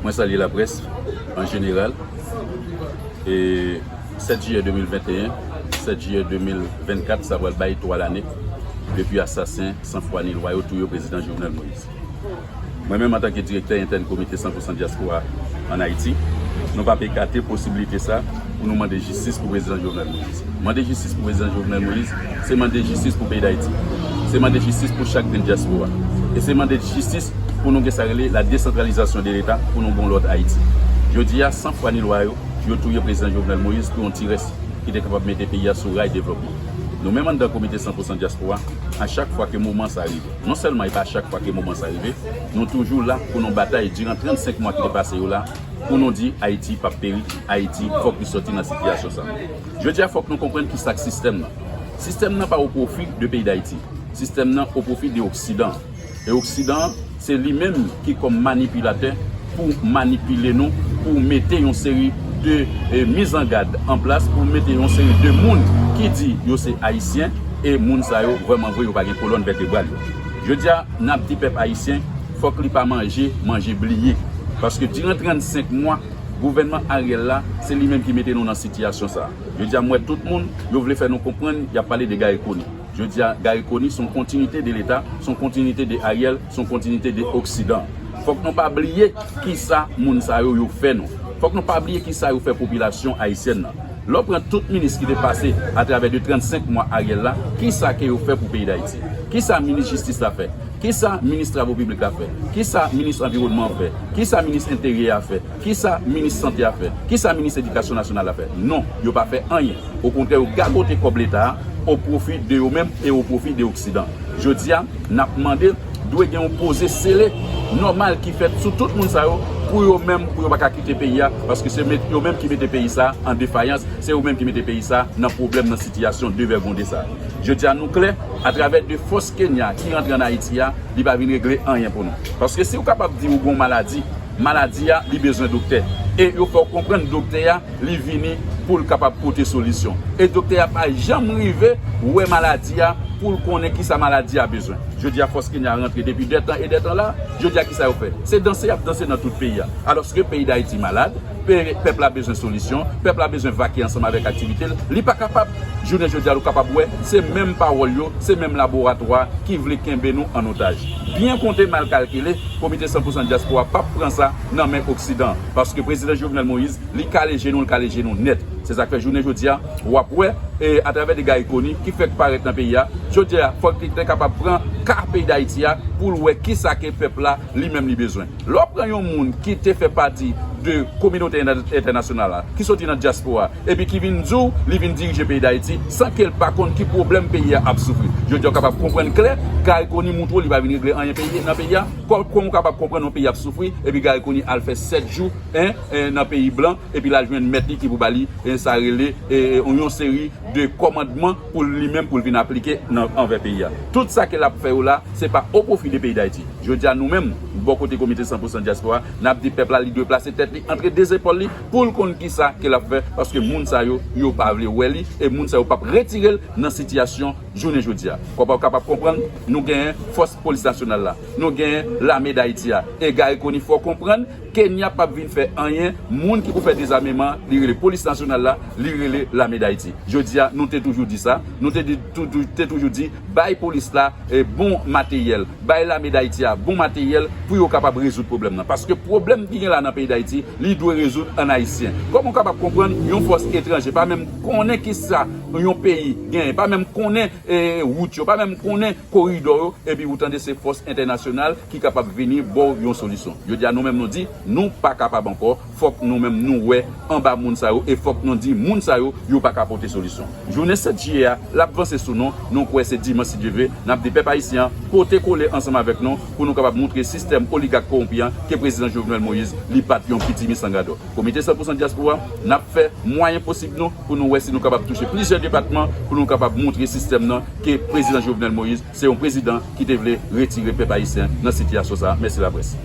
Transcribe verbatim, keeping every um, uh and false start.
Mwen salye laprès an jeneral. E sèt jiyè de mil venteyen, sèt jiyè de mil vennkat, sa pral bay twa lane depi asasen san fwa ni lwa yo touye prezidan Jovenel Moïse. Mwen menm, antanke direktè entèn Komite san pou san Dyaspora ann Ayiti, nou p ap ekate posiblite sa pou nou mande jistis pou prezidan Jovenel Moïse. Mande jistis pou prezidan Jovenel Moïse, se mande jistis pou peyi Dayiti. Se mande jistis pou chak grenn dyaspora. E se mande jistis pou nou gen sa rele la desantralizasyon de Leta, pou nou gen yon lòt Ayiti. Jodi a, san fwa ni lwa yo, yo touye prezidan Jovenel Moïse pou yon ti rès ki te kapab mete peyi a sou ray devlopman. Nou menm anndan Komite san pou san Dyaspora, a chak fwa ke moman sa rive, non sèlman e pa chak fwa ke moman sa rive, nou toujou la pou nou batay diran trannsenk mwa ki te pase yo la, pou nou di Ayiti p ap peri, Ayiti fòk li sòti nan sitiyasyon sa. Jodi a, fòk nou konprann ki sa k sistèm nan. Sistèm nan pa o pwofi de peyi Dayiti. Sistèm nan o pwofi de Oksidan. E Oksidan an, se li menm ki kòm manipilatè pou manipile nou, pou mete yon seri de, eh, mizangad an plas, pou mete yon seri de moun ki di yo se Ayisyen, e moun sa yo, vrèman vre, yo pa gen kolòn vètebral yo. Jodi a, n ap di pèp ayisyen, fòk li pa manje, manje bliye. Paske diran trannsenk mwa, gouvènman Ariel la, se li menm ki mete nou nan sitiyasyon sa. Jodi a, m wè tout moun, yo vle fè nou konprann, y ap pale de Garry Conille. Jodi a, Garry Conille se yon kontinite de Leta, se yon kontinite de Ariel, se yon kontinite de Oksidan. Fòk nou pa bliye kisa moun sa yo, yo fè nou. Fòk nou pa bliye kisa yo fè popilasyon ayisyèn nan. Lè w pran tout minis ki te pase atravè de trannsenk mwa Ariel la, kisa ke yo fè pou peyi Dayiti? Kisa minis jistis la fè? Kisa minis travo piblik la fè? Kisa minis anviwònman an fè? Kisa minis enteryè a fè? Kisa minis sante a fè? Kisa minis edikasyon nasyonal la fè? Non, yo pa fè anyen. Okontrè, yo gagote kòb Leta a o pwofi de yo menm e o pwofi de Oksidan. Jodi a, n ap mande, dwe gen yon poze sere nòmal ki fèt sou tout moun sa yo, pou yo menm, pou yo pa ka kite peyi a, paske se met-, yo menm ki mete peyi sa an defayans, se yo menm ki mete peyi sa nan pwoblèm, nan sitiyasyon devègonde sa. Jodi a, nou klè, atravè de fòs Kenya ki rantre ann Ayiti a, li pa vin regle anyen pou nou. Paske si w kapab di ou gen yon maladi, maladi a, li bezwen doktè. E yo fè w konprann doktè a, li vini pou l kapab pote solisyon. E doktè a pa janm rive wè maladi a pou l konnen kisa maladi a bezwen. Jodi a, fòs Kenya rantre depi dètan e dètan la, jodi a, kisa yo fè? Se danse y ap danse nan tout peyi a. Alòske peyi Dayiti malad, pe-, pèp la bezwen solisyon, pèp la bezwen vake ansanm avèk aktivite l, li pa kapab. Jounen jodi a, nou kapab wè, se menm pawòl yo, se menm laboratwa ki vle kenbe nou an otaj. Byen konte, mal kalkile, Komite san pou san Dyaspora p ap pran sa nan men Oksidan, paske prezidan Jovenel Moïse, li kale je nou, li kale je nou nèt. Se sa k fè jounen jodi a, w ap wè, e, atravè de Garry Conille ki fèk parèt nan peyi a, jodi a, fòk li te kapab pran ka peyi Dayiti a pou l wè kisa ke pèp la li menm li bezwen. Lè w pran yon moun ki te fè pati de kominote entè-, entènasyonal la, ki soti nan dyaspora, epi ki vin di w li vin dirije peyi Dayiti san ke l pa konn ki pwoblèm peyi a ap soufri. Jodi a, w kapab konprann klè, Garry Conille montre w li pa vin regle anyen peyi, nan peyi a. Kò-, kòman w kapab konprann yon peyi ap soufri, epi Garry Conille al fè sèt jou, en, en, nan peyi blan, epi l al jwenn mèt li ki pou ba li, en, sa rele, e, e, yon seri de kòmandman pou li menm, pou l vin aplike nan, anvè peyi a. Tout sa ke l ap fè yo la, se pa o pwofi de peyi Dayiti. Jodi a, nou menm, bò kote Komite san pou san Dyaspora, n ap di pèp la, li dwe plase tèt li antre de zepòl li pou l konn kisa ke l ap fè, paske moun sa yo, yo pa vle wè li, e moun sa yo p ap retire l nan sitiyasyon jounen jodi a. Kòman w kapab konprann, nou genyen fòs polis nasyonal la, nou genyen lame Dayiti a, e Garry Conille fè w konprann, Kenya p ap vin fè anyen, moun ki pou fè dezameman, li rele polis nasyonal la, li rele lame Dayiti. Jodi a, nou te toujou di sa, nou te di, tou-, tou-, te toujou di, bay polis la, e, bon materyèl, bay lame Dayiti a bon materyèl pou yo kapab rezoud pwoblèm nan. Paske pwoblèm ki gen la nan peyi Dayiti, li dwe rezoud ann ayisyen. Kòman w kapab konprann yon fòs etranje pa menm konnen kisa yon peyi genyen, pa menm konnen, e, wout yo, pa menm konnen koridò yo, epi ou tande se fòs entènasyonal ki kapab vini ba w yon solisyon. Jodi a, nou menm nou di, nou pa kapab ankò, fòk nou menm nou wè anba moun sa yo, e fòk nou di moun sa yo, yo pa ka pote solisyon. Jounen sèt jiyè a, l ap vanse sou nou, nou kwè se dimanch si Dye vle, n ap di pèp ayisyen an, pote kole ansanm avèk nou, pou nou kapab montre sistèm oligak kowonpi an ke prezidan Jovenel Moïse, li pa t yon piti misangadò. Komite san pou san Dyaspora, n ap fè mwayen posib nou pou nou wè si nou kapab touche plizyè depatman, pou nou kapab montre sistèm nan ke prezidan Jovenel Moïse se yon prezidan ki te vle retire pèp ayisyen nan sitiyasyon sa a. Mèsi laprès.